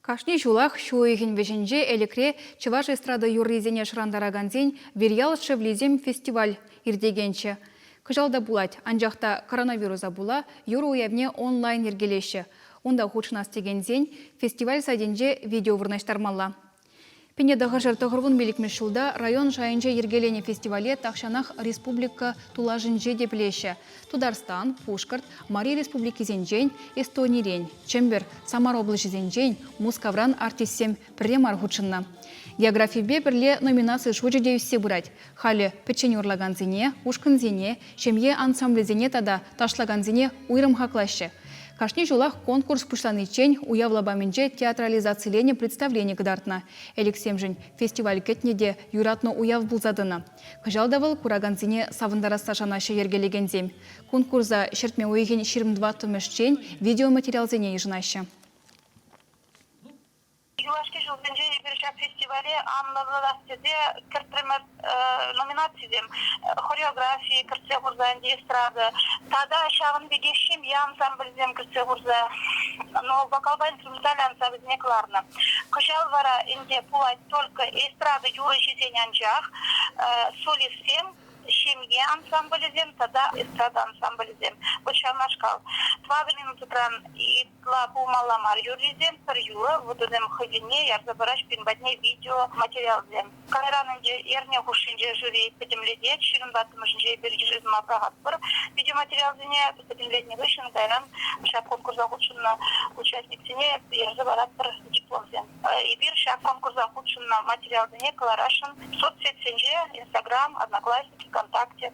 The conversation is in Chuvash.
Кашни ҫулах ҫу уйӑхӗн вӗҫӗнче Элӗкре чӑваш эстрада юррисене шӑрантаракансен «Вирьял шевлисем» фестиваль иртекенччӗ. Кӑҫал та пулать, анчах та коронавируса пула юрӑ уявне онлайн йӗркелеҫҫӗ. Унта хутшӑнас текенсен фестиваль сайтӗнче видео вырнаҫтармалла. 1995 ҫулта район шайӗнче йӗркеленӗ фестивале тахҫанах республика тулашӗнче те пӗлеҫҫӗ. Тутарстан, Пушкӑрт, Мари республикисенчен, Эстонирен, Чӗмпӗр, Самар облаҫӗсенчен, Мускавран артистсем пӗрре мар хутшӑннӑ. Географипе пӗрле номинаци шучӗ те ӳссе пырать. Халӗ пӗччен юрлакансене, ушкӑнсене, ҫемье ансамблӗсене тата ташлакансене уйрӑм хаклаҫҫӗ. Кашни ҫулах конкурс пуҫланиччен уяв лапамӗнче театрализациленӗ представлени кӑтартнӑ. Элӗксемшӗн фестиваль кӗтнӗ те юратнӑ уяв пулса тӑнӑ. Кӑҫал та вӑл куракансене савӑнтарасса шанаҫҫӗ йӗркелекенсем. Конкурса ҫӗртме уйӑхӗн 24-мӗшчен видеоматериалсене йышӑнаҫҫӗ. Юлашки ҫулсенче эпир ҫак фестивале анлӑлатас тесе кӗртрӗмӗр номинацисем. Хореографи кӗртсе хурса ӗнтӗ эстрада тата ҫавӑн пекех ҫемье ансамбльсем кӗртсе хурса, ну, вокалпа инструменталь ансамбльсене кӑларнӑ. Кӑҫал вара ӗнтӗ пулать только эстрада юрӑҫисен анчах, солистсем, ҫемье ансамблӗсем тата эстрада ансамблӗсем. Вот ҫавнашкал. Тӑватӑ минутран ытла пулмалла мар юррисем, пӗр юрӑ, вутӑсем хӑйсене ярса параҫ пин патне видеоматериалсем. Кайран ӗнтӗ эрне хушшинче жюри пӗтӗмлетет, 24-мӗшӗнче эпир йышӑнма пӑрахатпӑр. Видеоматериалсене пӗтӗмлетнӗ хыҫҫӑн кайран ҫак конкурса хутшӑннӑ участниксене ярса паратпӑр дипломсем. Эпир ҫак конкурса хутшӑннӑ материалсене кӑларасшӑн соцсетьсенче, Инстаграм, Одноклассники, ВКонтакте.